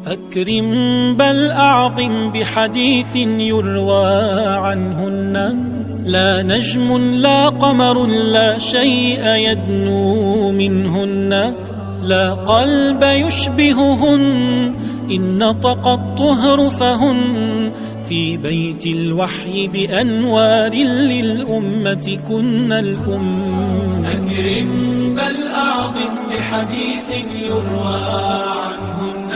أكرم بل أعظم بحديث يروى عنهن، لا نجم لا قمر لا شيء يدنو منهن، لا قلب يشبههن إن نطق الطهر فهن، في بيت الوحي بأنوار للأمة كن الأم. أكرم بل أعظم بحديث يروى عنهن،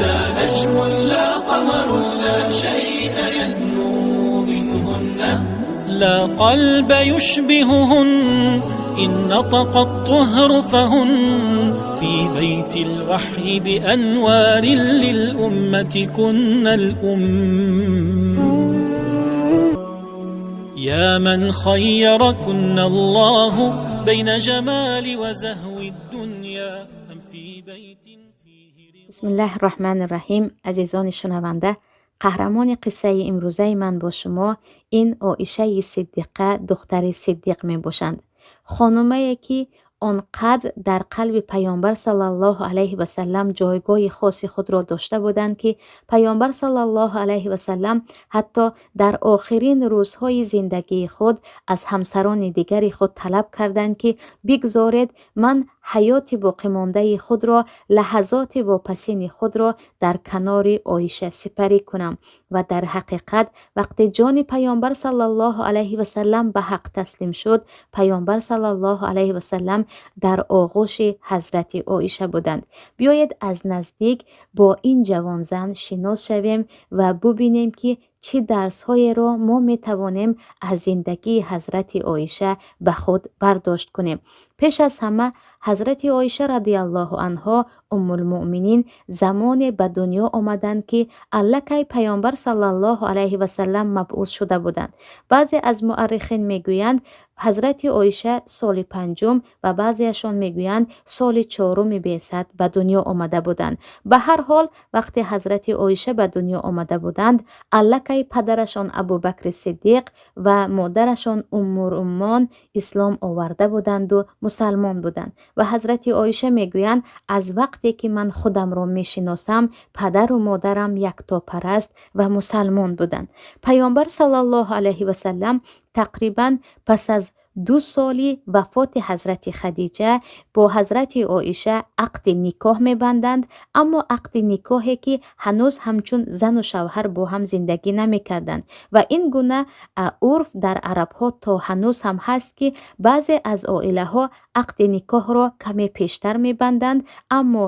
لا نجم لا قمر لا شيء يدنو منهن، لا قلب يشبههن إن نطق الطهر فهن، في بيت الوحي بأنوار للأمة كن الأم. يا من خيركن الله بين جمال وزهو الدنيا أم في بيت فيه Бисмиллаҳи Раҳмани Раҳим. Азизони шунаванда, қаҳрамони қиссаи имрӯзаи ман бо шумо ин Оишаи Сиддиқа, духтари Сиддиқ мебошанд. Хонумае, ки он қадр дар қалби Паёмбар саллаллоҳу алайҳи васаллам ҷойгоҳи хоси худро дошта буданд, ки Паёмбар саллаллоҳу алайҳи васаллам ҳатто дар охирин рӯзҳои зиндагии худ аз ҳамсарони дигари худ талаб карданд, ки бигзоред ман ҳаёти боқимондаи худро, лаҳазоти вопасини худро дар канори Оиша сипарӣ кунам. Ва дар ҳақиқат, вақте ҷони Паёмбар саллаллоҳу алайҳи васаллам ба ҳақ таслим шуд, Паёмбар саллаллоҳу алайҳи васаллам дар оғӯши ҳазрати Оиша буданд. Биёед, аз наздик бо ин ҷавонзан шинос шавем ва бубинем, ки чӣ дарсҳоеро мо метавонем аз зиндагии ҳазрати Оиша ба худ бардошт кунем. Пеш аз ҳама, ҳазрати Оиша радиаллоҳу анҳо, Уммулмуъминин, замоне ба дунё омаданд, ки аллакай Паёмбар саллаллоҳу алайҳи васаллам мабъус шуда буданд. Баъзе аз муаррихин мегӯянд, ҳазрати Оиша соли панҷум ва баъзеашон мегӯянд, соли чоруми беъсат ба дунё омада буданд. Ба ҳар ҳол, вақте ҳазрати Оиша ба дунё омада буданд, аллакай падарашон Абубакри Сиддиқ ва модарашон Уммуруммон ислом оварда буданду мусалмон буданд. Ва ҳазрати Оиша мегӯянд: аз вақте ки ман худамро мешиносам, падару модарам яктопараст ва мусалмон буданд. Паёмбар саллаллоҳу алайҳи васаллам тақрибан пас аз 2 соли вафоти ҳазрати Хадиҷа бо ҳазрати Оиша ақди никоҳ мебанданд, аммо ақди никоҳе, ки ҳанӯз ҳамчун зану шавҳар бо ҳам зиндагӣ намекарданд. Ва ин гуна урф дар арабҳо то ҳанӯз ҳам ҳаст, ки баъзе аз оилаҳо ақди никоҳро каме пештар мебанданд, аммо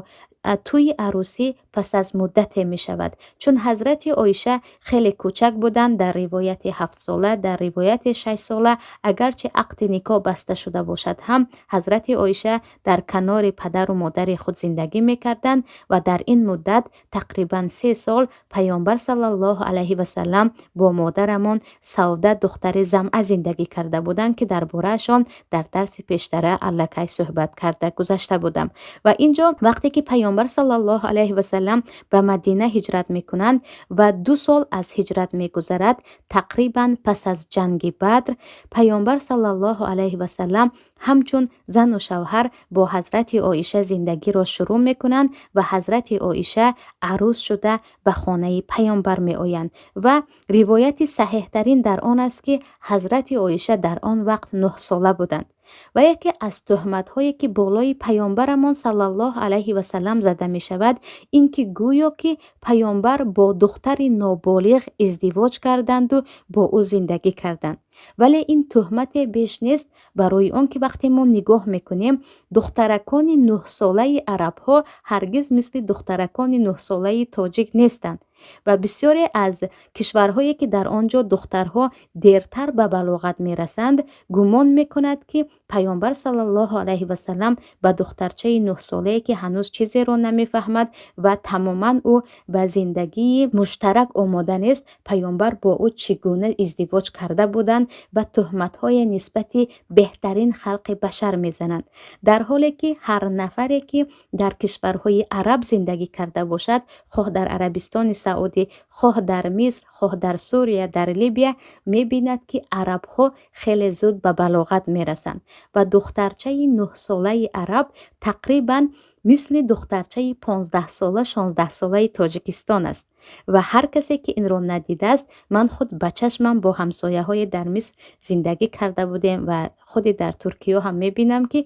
тӯйи арӯсӣ пас аз муддате мешавад. Чун ҳазрати Оиша хеле кӯчак буданд, дар ривояти 7-сола, дар ривояти 6-сола, агарчи ақди никоҳ баста шуда бошад ҳам, ҳазрати Оиша дар канори падару модари худ зиндагӣ мекарданд. Ва дар ин муддат, тақрибан 3 сол, Паёмбар саллаллоҳу алайҳи васаллам бо модарамон Савда, духтари Замъа, зиндагӣ карда буданд, ки дар бораашон дар дарси пештара аллакай суҳбат карда гузашта будам. Ва ин ҷо, вақте ки Паёмбар саллаллоҳу алайҳи васаллам ба Мадина ҳиҷрат мекунанд ва 2 сол аз ҳиҷрат мегузарад, тақрибан пас аз ҷанги Бадр, Паёмбар саллаллоҳу алайҳи васаллам ҳамчун зану шавҳар бо ҳазрати Оиша зиндагиро шурӯъ мекунанд ва ҳазрати Оиша арӯс шуда ба хонаи Паёмбар меоянд. Ва ривояти саҳеҳтарин дар он аст, ки ҳазрати Оиша дар он вақт 9-сола буданд. Ва яке аз тӯҳматҳое, ки болои Паёмбарамон саллаллоҳу алайҳи васаллам зада мешавад, ин ки гӯё ки Паёмбар бо духтари ноболиғ издивоҷ карданду бо ӯ зиндагӣ карданд. Вале ин тӯҳмате беш нест, барои он ки вақте мо нигоҳ мекунем, духтаракони 9-солаи арабҳо ҳаргиз мисли духтаракони 9-солаи тоҷик нестанд. Ва бисёре аз кишварҳое, ки дар он ҷо духтарҳо дертар ба балоғат мерасанд, гумон мекунад, ки Паёмбар саллаллоҳу алайҳи васаллам ба духтарчаи 9-солае, ки ҳанӯз чизеро намефаҳмад ва тамоман ӯ ба зиндагии муштарак омода нест, Паёмбар бо ӯ чӣ гуна издивоҷ карда буданд, ва тӯҳматҳое нисбати беҳтарин халқи башар мезананд. Дар ҳоле ки ҳар нафаре, ки дар кишварҳои араб зиндагӣ карда бошад, хоҳ дар Арабистони Саудӣ, хоҳ дар Миср, хоҳ дар Сурия, дар Либия, мебинад, ки арабҳо хеле зуд ба балоғат мерасанд ва духтарчаи 9-солаи араб тақрибан Мисли духтарчаи 15-сола, 16-солаи Тоҷикистон аст. Ва ҳар касе ки инро надидааст, ман худ ба чашмам бо ҳамсояҳое дар Миср зиндагӣ карда будем ва худи дар Туркиё ҳам мебинам, ки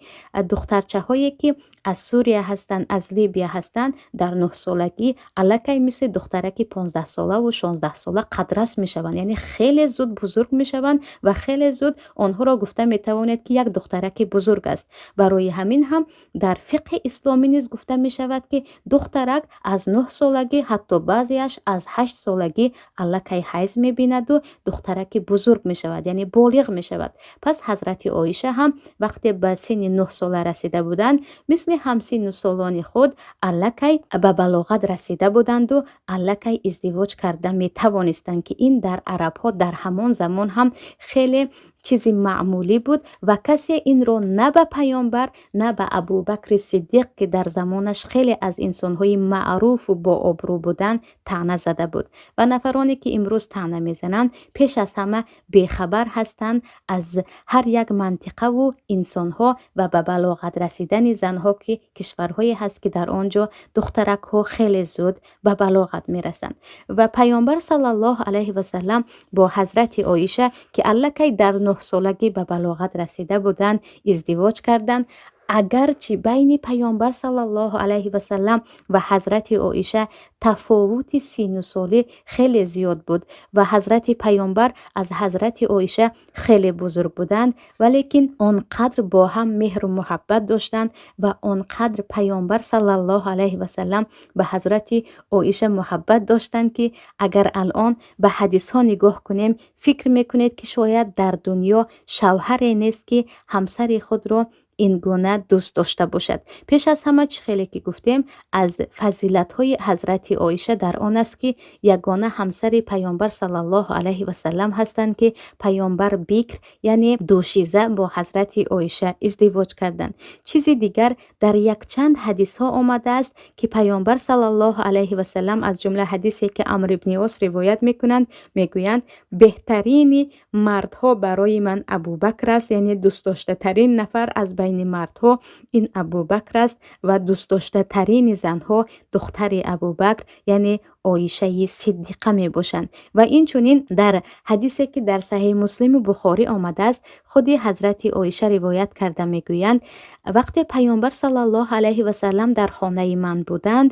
духтарчаҳое ки аз Сурия ҳастанд, аз Либия ҳастанд, дар 9-солагӣ аллакай мисли духтараки 15-солаву 16-сола қадрас мешаванд, яъне хеле зуд бузург мешаванд ва хеле зуд онҳоро гуфта метавонед, ки як духтараки бузург аст. Барои ҳамин ҳам дар фиқҳи исломӣ низ гуфта мешавад, ки духтарак аз 9-солагӣ, ҳатто баъзеаш аз 8-солагӣ аллакай ҳайз мебинаду духтараки бузург мешавад, яъне болиғ мешавад. Пас ҳазрати Оиша ҳам вақте ба синни 9-сола расида буданд, мисли ҳамсинну солони худ аллакай ба балоғат расида буданду аллакай издивоҷ карда метавонистанд, ки ин дар арабҳо дар ҳамон замон ҳам хеле чизи маъмулӣ буд. Ва касе инро на ба паёмбар, на ба Абубакри Сиддиқ, ки дар замонаш хеле аз инсонҳои маъруфу бообрӯ буданд, таъна зада буд. Ва нафароне ки имрӯз таъна мезананд, пеш аз ҳама бехабар ҳастанд аз ҳар як мантиқаву инсонҳо ва ба балоғат расидани занҳо, ки кишварҳое ҳаст, ки дар он ҷо духтаракҳо хеле зуд ба балоғат мерасанд. Ва паёмбар саллаллоҳу алайҳи васалам бо ҳазрати Оиша, ки аллакай дар 9-солагӣ ба балоғат расида буданд, издивоҷ карданд. Агарчи байни паёмбар саллаллоҳу алайҳи васалам ва ҳазрати Оиша тафовути сину солӣ хеле зиёд буд ва ҳазрати паёмбар аз ҳазрати Оиша хеле бузург буданд, валекин он қадр бо ҳам меҳру муҳаббат доштанд ва он қадр паёмбар саллаллоҳу алайҳи васалам ба ҳазрати Оиша муҳаббат доштанд, ки агар алон ба ҳадисҳо нигоҳ кунем, фикр мекунед, ки шояд дар дунё шавҳаре нест, ки ҳамсари худро ин гуна дӯст дошта бошад. Пеш аз ҳама, чӣ хеле ки гуфтем, аз фазилатҳои ҳазрати Оиша дар он аст, ки ягона ҳамсари паёмбар саллаллоҳу алайҳи васалам ҳастанд, ки паёмбар бикр, яъне дӯшиза бо ҳазрати Оиша издивоҷ карданд. Чизи дигар, дар якчанд ҳадисҳо омадааст, ки паёмбар саллаллоҳу алайҳи васалам, аз ҷумла ҳадисе ки Амр ибни Ос ривоят мекунанд, мегӯянд: «Беҳтарини мардҳо барои ман Абубакр аст», яъне дӯстдоштатарин нафар аз байни мардҳо ин Абубакр аст ва дӯстдоштатарини занҳо духтари Абубакр, яъне Оишаи Сиддиқа мебошанд. Ва инчунин дар ҳадисе, ки дар Саҳеҳи Муслиму Бухорӣ омадааст, худи ҳазрати Оиша ривоят карда мегӯянд: «Вақте паёмбар саллаллоҳу алайҳи васалам дар хонаи ман буданд,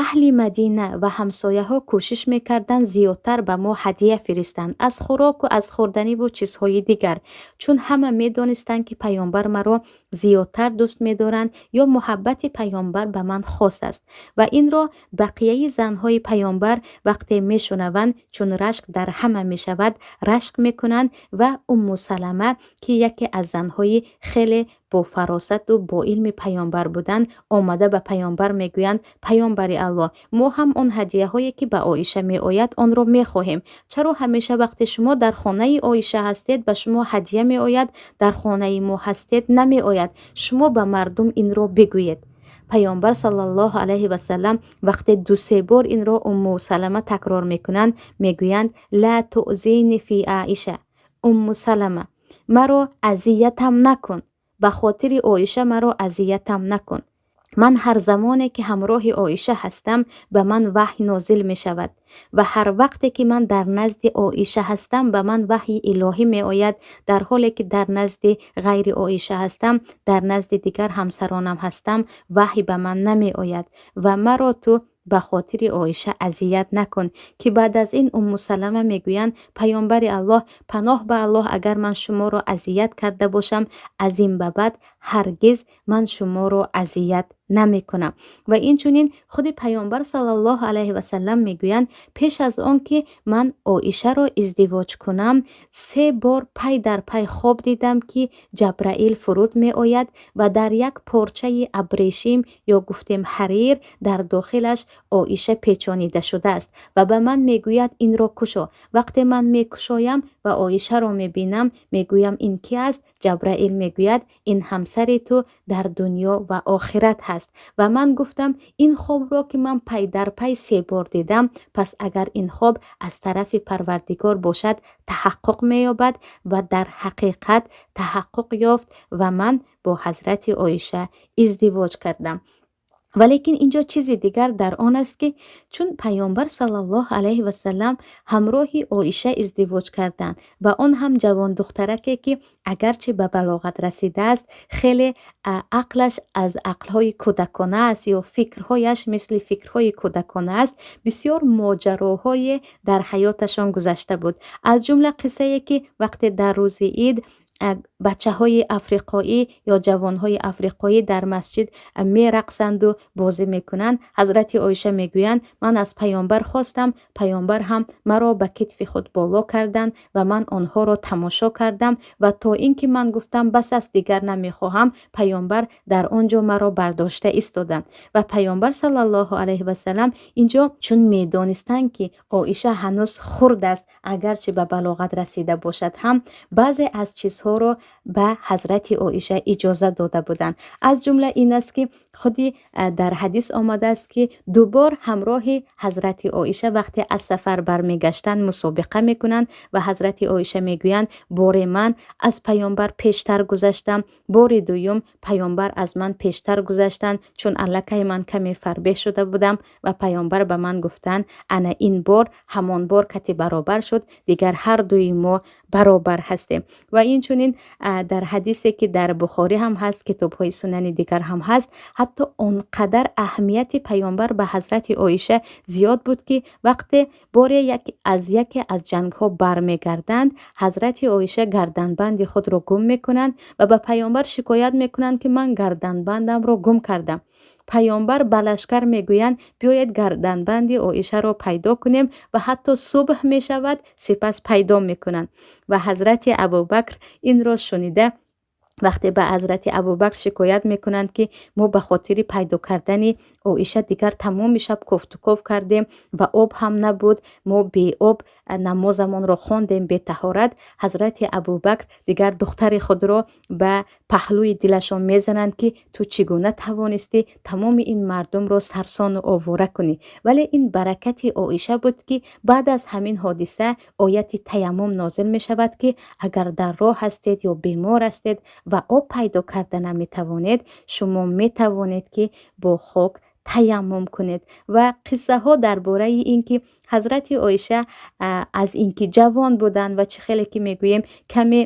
аҳли Мадина ва ҳамсояҳо кӯшиш мекарданд зиёдтар ба мо ҳадия фиристанд аз хӯроку аз хӯрданиву чизҳои дигар, чун ҳама медонистанд, ки паёмбар маро зиёдтар дӯст медоранд ё муҳаббати паёмбар ба ман хос аст. Ва инро бақияи занҳои паёмбар вақте мешунаванд, чун рашк дар ҳама мешавад, рашк мекунанд. Ва Умму Салама, ки яке аз занҳои хеле бофаросату бо илми паёмбар буданд, омада ба паёмбар мегӯянд: «Паёмбари Аллоҳ, мо ҳам он ҳадияҳое, ки ба Оиша меояд, онро мехоҳем. Чаро ҳамеша вақте шумо дар хонаи Оиша ҳастед, ба шумо ҳадия меояд, дар хонаи мо ҳастед, намеояд? Шумо ба мардум инро бигӯед». Паёмбар саллаллоҳу алайҳи васалам вақте дусе бор инро Умму Салама такрор мекунанд, мегӯянд: «Ла туъзини фи Аиша, Умму Салама, маро азиятам накун, ба хотири Оиша маро азиятам накун. Ман ҳар замоне ки ҳамроҳи Оиша ҳастам, ба ман ваҳй нозил мешавад ва ҳар вақте ки ман дар назди Оиша ҳастам, ба ман ваҳйи илоҳӣ меояд. Дар ҳоле ки дар назди ғайри Оиша ҳастам, дар назди дигар ҳамсаронам ҳастам, ваҳй ба ман намеояд ва маро ту ба хотири Оиша азият накун». Ки баъд аз ин Умму Салама мегӯянд: «Паёмбари Аллоҳ, паноҳ ба Аллоҳ, агар ман шуморо азият карда бошам, аз ин ба баъд ҳаргиз ман шуморо азият намекунам». Ва инчунин худи паёмбар саллаллоҳу алайҳи васалам мегӯянд: «Пеш аз он ки ман Оишаро издивоҷ кунам, се бор пай дар пай хоб дидам, ки Ҷабраил фуруд меояд ва дар як порчаи абрешим ё гуфтем ҳарир дар дохилаш Оиша печонида шудааст ва ба ман мегӯяд: инро кушо. Вақте ман мекушоям ва Оишаро мебинам, мегӯям: ин ки аст? Ҷабраил мегӯяд: ин ҳамсари ту дар дунё ва охират ҳаст. Ва ман гуфтам: ин хобро ки ман пай дар пай се бор дидам, пас агар ин хоб аз тарафи Парвардигор бошад, таҳаққуқ меёбад». Ва дар ҳақиқат таҳаққуқ ёфт ва ман бо ҳазрати Оиша издивоҷ кардам. Валекин ин ҷо чизи дигар дар он аст, ки чун Паёмбар саллаллоҳу алайҳи васалам ҳамроҳи Оиша издивоҷ карданд ва он ҳам ҷавондухтараке, ки агарчи ба балоғат расидааст, хеле ақлаш аз ақлҳои кӯдакона аст ё фикрҳояш мисли фикрҳои кӯдакона аст, бисёр моҷароҳое дар ҳаёташон гузашта буд. Аз ҷумла қиссае, ки вақте дар рӯзи ид бачаҳои африқоӣ ё ҷавонҳои африқоӣ дар масҷид мерақсанду бозӣ мекунанд, Ҳазрати Оиша мегӯянд: «Ман аз Паёмбар хостам, Паёмбар ҳам маро ба китфи худ боло карданд ва ман онҳоро тамошо кардам ва то ин ки ман гуфтам, бас аст, дигар намехоҳам, Паёмбар дар он ҷо маро бардошта истоданд». Ва Паёмбар саллаллоҳу алайҳи васалам ин ҷо чун медонистанд, ки Оиша ҳанӯз хурд аст, агарчи ба балоғат расида бошад ҳам, баъзе аз чизҳоро ба Ҳазрати Оиша иҷоза дода буданд. Аз ҷумла ин аст, ки худи дар ҳадис омадааст, ки дубор ҳамроҳи Ҳазрати Оиша вақте аз сафар бармегаштанд, мусобиқа мекунанд ва Ҳазрати Оиша мегӯянд: «Боре ман аз Паёмбар пештар гузаштам, бори дуюм Паёмбар аз ман пештар гузаштанд, чун аллакай ман каме фарбеҳ шуда будам ва Паёмбар ба ман гуфтанд: ана ин бор ҳамон бор кати баробар шуд, дигар ҳар дуи мо баробар ҳастем». Ва инчунин дар ҳадисе, ки дар Бухорӣ ҳам ҳаст, китобҳои сунани дигар ҳам ҳаст, ҳатто он қадар аҳамияти Паёмбар ба Ҳазрати Оиша зиёд буд, ки вақте боре аз яке аз ҷангҳо бармегарданд, Ҳазрати Оиша гарданбанди худро гум мекунанд ва ба Паёмбар шикоят мекунанд, ки ман гарданбандамро гум кардам. Паёмбар ба лашкар мегӯянд: «Биёед, гарданбанди Оишаро пайдо кунем». Ва ҳатто субҳ мешавад, сипас пайдо мекунанд. Ва Ҳазрати Абубакр инро шунида, вақте ба Ҳазрати Абубакр шикоят мекунанд, ки мо ба хотири пайдо кардани Оиша дигар тамоми шаб кофтуков кардем ва об ҳам набуд, мо беоб намозамонро хондем, бетаҳорат, Ҳазрати Абубакр дигар духтари худро ба паҳлӯи дилашон мезананд, ки ту чӣ гуна тавонистӣ тамоми ин мардумро сарсону овора кунӣ? Вале ин баракати Оиша буд, ки баъд аз ҳамин ҳодиса ояти таяммум нозил мешавад, ки агар дар роҳ ҳастед ё бемор ҳастед ва об пайдо карда наметавонед, шумо метавонед, ки бо хок таяммум кунед. Ва қиссаҳо дар бораи ин ки Ҳазрати Оиша аз ин ки ҷавон буданд ва чӣ хеле ки мегӯем, каме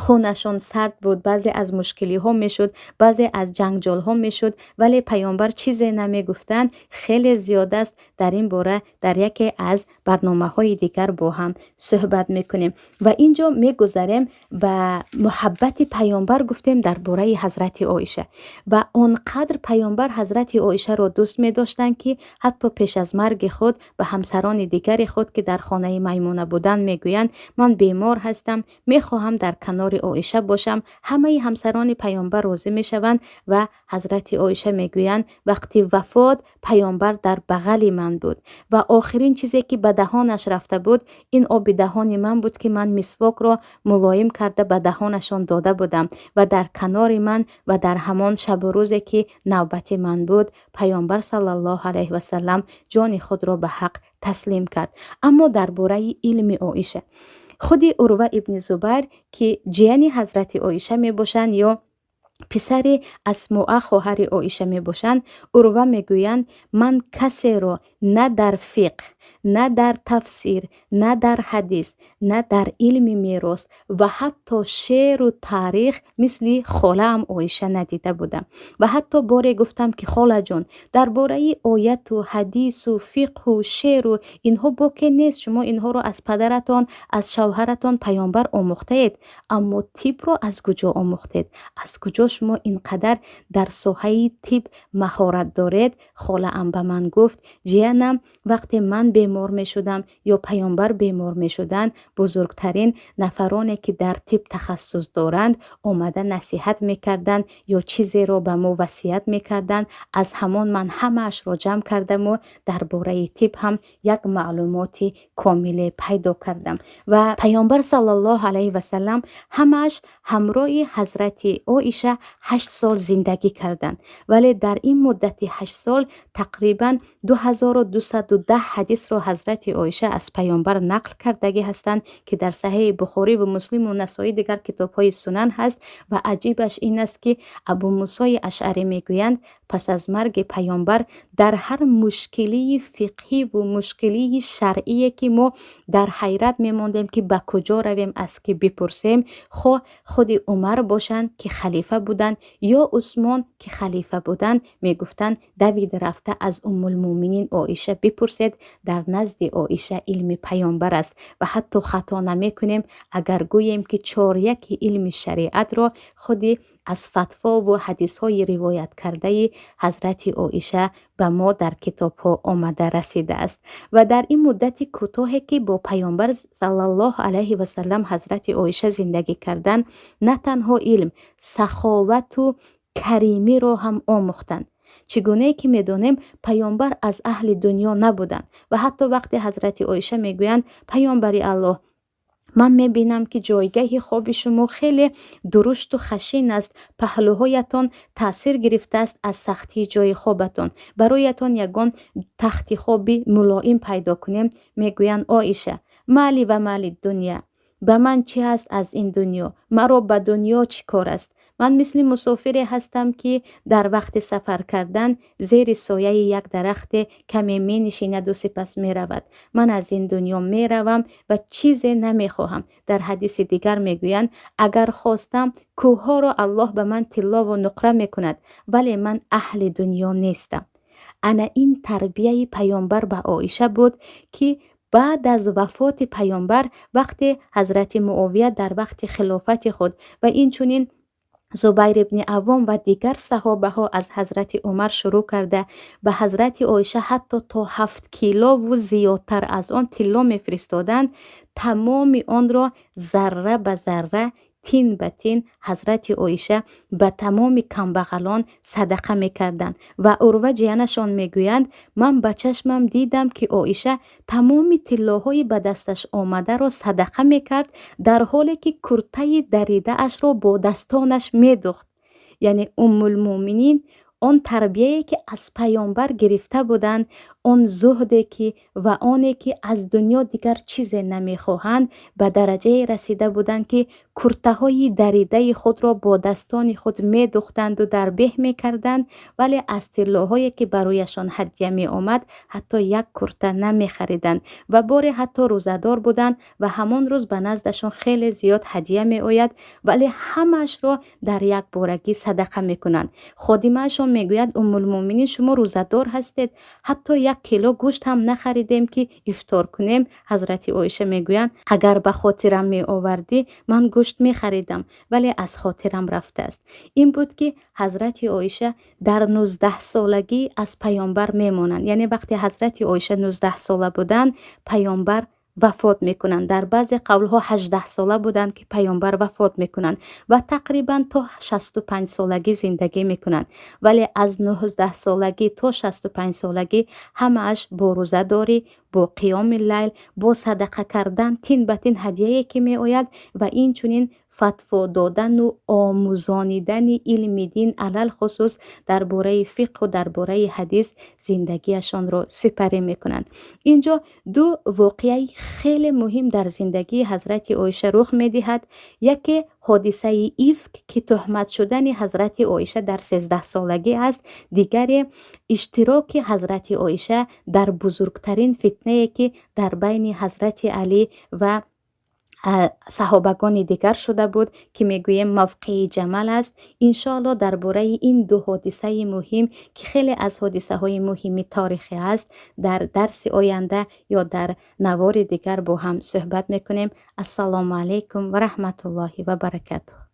хунашон сард буд, баъзе аз мушкилиҳо мешуд, баъзе аз ҷанҷолҳо мешуд, вале Паёмбар чизе намегуфтанд, хеле зиёд аст. Дар ин бора дар яке аз барномаҳои дигар бо ҳам суҳбат мекунем. Ва ин ҷо мегузарем ба муҳаббати Паёмбар. Гуфтем дар бораи Ҳазрати Оиша, ва он қадр Паёмбар Ҳазрати Оишаро дӯст медоштанд, ки ҳатто пеш аз марги худ ба ҳамсарони дигари худ, ки дар хонаи Маймуна буданд, мегӯянд: «Ман бемор ҳастам, мехоҳам дар канори Оиша бошам». Ҳамаи ҳамсарони Паёмбар розӣ мешаванд ва Ҳазрати Оиша мегӯянд: «Вақти вафот Паёмбар дар бағали ман буд ва охирин чизе, ки ба даҳонаш рафта буд, ин оби даҳони ман буд, ки ман мисвокро мулоим карда ба даҳонашон дода будам. Ва дар канори ман ва дар ҳамон шабу рӯзе, ки навбати ман буд, Паёмбар саллаллоҳу алайҳи васалам ҷони худро ба ҳақ таслим кард». Аммо дар бораи илми Оиша худи Урва ибни Зубайр, ки ҷияни Ҳазрати Оиша мебошанд ё писари Асмоа, хоҳари Оиша мебошанд, Урва мегӯянд: «Ман касеро на дар фиқҳ, на дар тафсир, на дар ҳадис, на дар илми мерос ва ҳатто шеъру таърих мисли холаам Оиша надида будам. Ва ҳатто боре гуфтам, ки холаҷон, дар бораи ояту ҳадису фиқҳу шеъру инҳо боке нест, шумо инҳоро аз падаратон, аз шавҳаратон Паёмбар омӯхтаед, аммо тибро аз куҷо омӯхтед? Аз куҷо шумо ин қадар дар соҳаи тиб маҳорат доред?» Холаам ба ман гуфт: ҷиянам, вақте ман бемор мешудам ё Паёмбар бемор мешуданд, бузургтарин нафароне, ки дар тиб тахассус доранд, омада насиҳат мекарданд ё чизеро ба мо васият мекарданд. Аз ҳамон ман ҳамаашро ҷамъ кардаму дар бораи тиб ҳам як маълумоти комиле пайдо кардам». Ва Паёмбар саллаллоҳу алайҳи васалам ҳамааш ҳамроҳи Ҳазрати Оиша 8 сол зиндагӣ карданд, вале дар ин муддати 8 сол тақрибан 2210 ҳадисро Ҳазрати Оиша аз Паёмбар нақл кардагӣ ҳастанд, ки дар Саҳеҳи Бухорӣ ва Муслиму Насоӣ, дигар китобҳои сунан ҳаст. Ва аҷибаш ин аст, ки Абумусои Ашъарӣ мегӯянд Пас аз марги Паёмбар дар ҳар мушкилии фиқҳиву мушкилии шаръие, ки мо дар ҳайрат мемондем, ки ба куҷо равем, аз кӣ бипурсем, хоҳ худи Умар бошанд, ки халифа буданд, ё Усмон, ки халифа буданд, мегуфтанд: «Давид рафта аз Уммулмӯминин Оиша бипурсед, дар назди Оиша илми Паёмбар аст». Ва ҳатто хато намекунем, агар гӯем, ки чоряки илми шариатро худи аз фатвову ҳадисҳои ривояткардаи ҳазрати Оиша ба мо дар китобҳо омада расидааст. Ва дар ин муддати кӯтоҳе, ки бо Паёмбар саллаллоҳу алайҳи васалам ҳазрати Оиша зиндагӣ карданд, на танҳо илм, саховату каримиро ҳам омӯхтанд. Чӣ гунае ки медонем, Паёмбар аз аҳли дунё набуданд. Ва ҳатто вақте ҳазрати Оиша мегӯянд: «Паёмбари Аллоҳ, ман мебинам, ки ҷойгаҳи хоби шумо хеле дурушту хашин аст, паҳлӯҳоятон таъсир гирифтааст аз сахтии ҷои хобатон, бароятон ягон тахти хоби мулоим пайдо кунем?» Мегӯянд: «Оиша, ما لي وما للدنيا, ба ман чӣ ҳаст аз ин дунё? Маро ба дунё чӣ кор аст? Ман мисли мусофире ҳастам, ки дар вақти сафар кардан зери сояи як дарахте каме менишинаду сипас меравад. Ман аз ин дунё меравам ва чизе намехоҳам». Дар ҳадиси дигар мегӯянд: «Агар хостам, кӯҳҳоро Аллоҳ ба ман тиллову нуқра мекунад, вале ман аҳли дунё нестам». Ана ин тарбияи Паёмбар ба Оиша буд, ки баъд аз вафоти Паёмбар, вақте ҳазрати Муовия дар вақти хилофати худ ва инчунин Зубайр ибни Аввом ва дигар саҳобаҳо, аз ҳазрати Умар шурӯъ карда, ба ҳазрати Оиша ҳатто то 7 килову зиёдтар аз он тилло мефиристоданд, тамоми онро зарра ба зарра, тин ба тин ҳазрати Оиша ба тамоми камбағалон садақа мекарданд. Ва Урва ҷиянашон мегӯянд: «Ман ба чашмам дидам, ки Оиша тамоми тиллоҳои ба дасташ омадаро садақа мекард, дар ҳоле ки куртаи даридаашро бо дастонаш медухт». Яъне Уммулмӯминин он тарбияе, ки аз Паёмбар гирифта буданд, он зуҳде ки ва оне ки аз дунё дигар чизе намехоҳанд, ба дараҷае расида буданд, ки куртаҳои даридаи худро бо дастони худ медухтанду дар беҳ мекарданд, вале аз тиллоҳое, ки барояшон ҳадя меомад, ҳатто як курта намехариданд. Ва боре ҳатто рӯзадор буданд ва ҳамон рӯз ба наздашон хеле зиёд ҳадия меояд, вале ҳамаашро дар якборагӣ садақа мекунанд. Ходимаашон мегӯяд: «Уммулмӯминин, шумо рӯзадор ҳастед, ҳатто 1 кило гӯшт ҳам нахаридем, ки ифтор кунем». Ҳазрати Оиша мегӯянд: «Агар ба хотирам меовардӣ, ман гӯшт мехаридам, вале аз хотирам рафтааст». Ин буд, ки ҳазрати Оиша дар 19-солагӣ аз Паёмбар мемонанд. Яъне вақте ҳазрати Оиша 19-сола буданд, Паёмбар вафот мекунанд. Дар баъзе қавлҳо 18-сола буданд, ки Паёмбар вафот мекунанд, ва тақрибан то 65-солагӣ зиндагӣ мекунанд. Вале аз 19-солагӣ то 65-солагӣ ҳамааш бо рӯзадорӣ, бо қиёми лайл, бо садақа кардан тин ба тин ҳадияе, ки меояд, ва инчунин фатво додану омӯзонидани илми дин, алалхусус дар бораи фиқҳу дар бораи ҳадис, зиндагиашонро сипарӣ мекунанд. Инҷо ду воқеаи хеле муҳим дар зиндагии ҳазрати Оиша рух медиҳад. Яке ҳодисаи ифк, ки тӯҳмат шудани ҳазрати Оиша дар 13-солагӣ аст, дигаре иштироки ҳазрати Оиша дар бузургтарин фитнае, ки дар байни ҳазрати Алӣ ва саҳобагони дигар шуда буд, ки мегӯем мавқеи Ҷамал аст. Иншоалло, дар бораи ин ду ҳодисаи муҳим, ки хеле аз ҳодисаҳои муҳими таърихӣ аст, дар дарси оянда ё дар навори дигар бо ҳам суҳбат мекунем. Ассалому алайкум ва раҳматуллоҳи ва баракатуҳ.